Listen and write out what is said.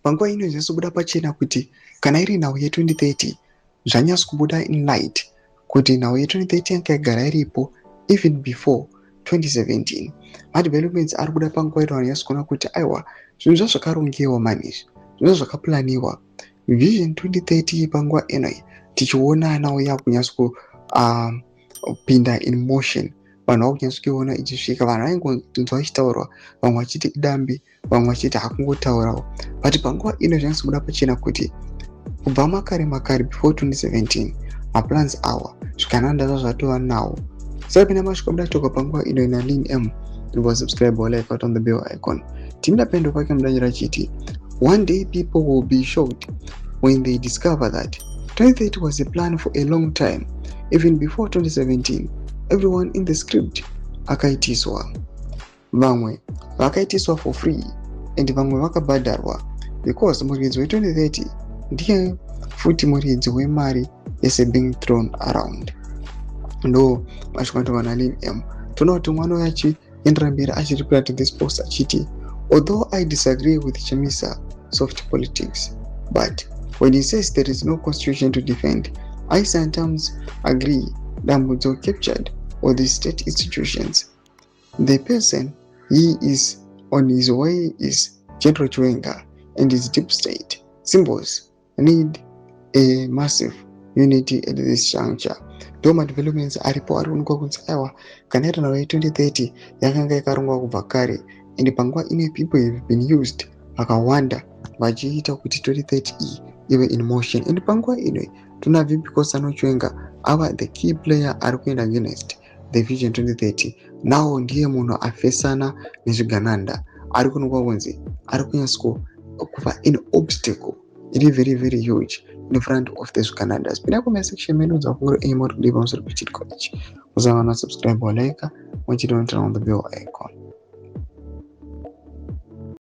Panguva ino zvanyatsobuda pachena kuti kana iri nhau ye2030, zvanyatso kubuda in light kuti nhau ye2030 yanga yagara iripo even before 2017. Madevelopments ari kubuda panguva ino, vanonyatso kuona kuti aiwa, zvinhu zvazvakarongewa mani, izvi zvinhu zvakaplaniwa. Vision 2030 panguva ino tichiona nhau yakunyatso kupinda in motion, vanhu vakunyatso kuiona ichisvika. Vanhu vaingonzwa ichitaurwa, vamwe vachiti idambi, vamwe vachiti hakungotaurawo, but panguva ino zvanyatsobuda pachena kuti kubva makare makare, before 2017, maplans awa zvikananda zvazvatova nawo. Sapinda masvika muda toka panguva ino ina Lin M, subscribe or like out on the bell icon. Timida pendo pake mudanyira achiti, "One day people will be shocked when they discover that 2030 was a plan for a long time, even before 2017. Everyone in the script akaitiswa, vamwe vakaitiswa for free and vamwe vakabhadharwa, because muridzi we2030 ndiye futi muridzi wemari yese being thrown around." Ndo mashoko anotova naLin M. Toona kuti mwana uyu achiendera mberi achireply to this post achiti, "Although I disagree with Chamisa soft politics, but when he says there is no constitution to defend, I sometimes agree. Dambudzo captured all the state institutions. The person he is on his way is General Chiwenga and his deep state. Symbols need a massive unity at this juncture." Ndo madevelopments aripo ari kuonekwa kunzi aiwa, kana iri nhau ye2030 yakanga yakarongwa kubva kare, and panguva ino people have been used vakawanda vachiita kuti 2030 iyi ive in motion. And panguva ino tona VP Constantino Chiwenga ava the key player ari kuenda against the Vision 2030. Now ndiye munhu afesana nezvigananda, ari kuonekwa kunzi ari kunyatso kuva an obstacle iri very very huge in front of the zviganandas. Pinda comment section medu, dzakunguri enyu muri kudii pamusoro pechitiko ichi? Musavana subscribe, walike, muchiti on the bell icon.